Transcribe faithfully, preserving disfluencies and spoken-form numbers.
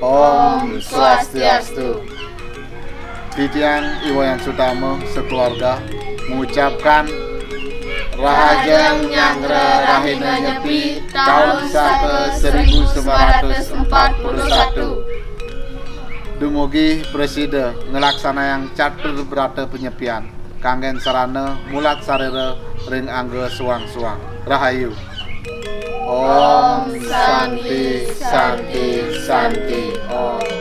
Om Swastiastu. Titiang I Wayan Sutama sekeluarga mengucapkan Rahajeng Nyanggra Rahina Nyepi tahun saka seribu sembilan ratus empat puluh satu. Dumugi prasida nglaksanayang catur brata panyepian kanggen sarana mulat sarira ring angga suang-suang. Rahayu. Om Santi, Santi, Santi, Om.